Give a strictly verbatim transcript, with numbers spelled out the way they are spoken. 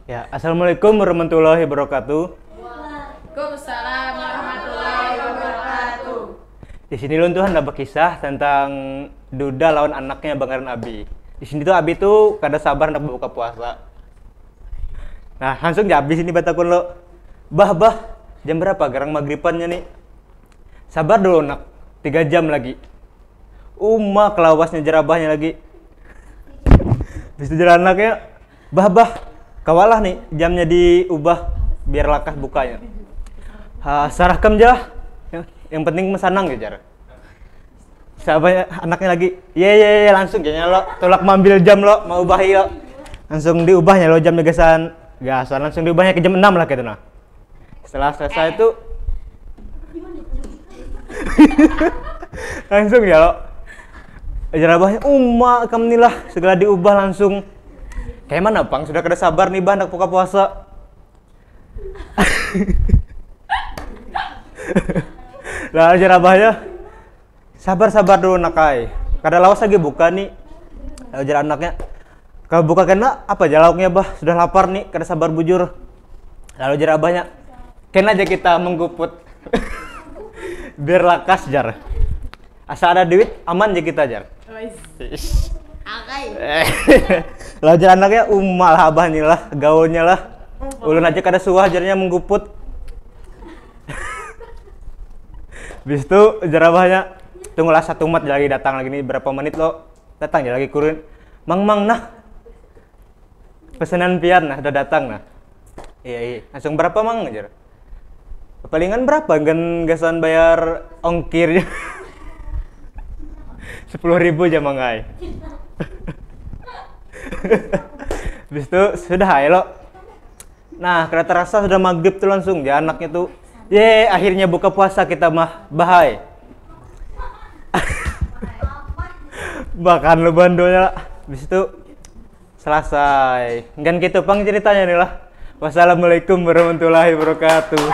Ya, assalamualaikum warahmatullahi wabarakatuh. Waalaikumsalam warahmatullahi wabarakatuh. Di sini ulun tuh hendak berkisah tentang duda lawan anaknya bangaran Abi. Di sini tuh Abi tuh kada sabar hendak buka puasa. Nah, langsung ja Abi sini batakun lo. Bah, bah, jam berapa garang magribannya nih? Sabar dulu nak, tiga jam lagi. Uma kelawasnya jerabahnya lagi. Habis itu jar anaknya, bah, bah, kawalah nih jamnya diubah biar lakas bukanya. Ha, sarahkan je lah. Yang, yang penting mesanang ya jar. Sahabatnya anaknya lagi, ye ye ye langsung kayaknya lo tulak mambil jam lo mau ubahi lo. Langsung diubahnya lo jamnya gasan gasan langsung diubahnya ke jam enam lah gitu nah. Setelah selesai itu langsung ya lo. Jerabahnya uma kam nih lah segala diubah langsung. Kayak mana pang sudah kada sabar nih bah hendak buka puasa. Lah jerabahnya sabar sabar dulu nak ai. Kada lawas lagi buka nih. Lalu jar anaknya, kalau buka kena apa aja lauknya bah? Sudah lapar nih, kada sabar bujur. Lalu jar abahnya, kena aja kita mengguput. Biar lakas jar. Asal ada duit, aman aja kita jar. Wais. Ish. Akai. Lalu jar anaknya, uma lah abah nih lah, gaulnya lah. Ulun aja kada suah jarnya mengguput. Bis itu jar abahnya, tunggulah satu mat lagi datang lagi nih berapa menit lo. Datang aja lagi kurun. Mang mang nah. Pesanan pian nah udah datang nah. Iya iya. Langsung berapa mang jar. Palingan berapa gan gasan bayar ongkir. Sepuluh ribu aja mang ai. Bis itu sudah ayo lo. Nah, kada terasa sudah maghrib tuh langsung ya anaknya tuh. Ye, akhirnya buka puasa kita mah. Bahai. Bahkan lu bandonya lah. Habis itu selesai. Kan gitu pang ceritanya nih lah. Wassalamualaikum warahmatullahi wabarakatuh.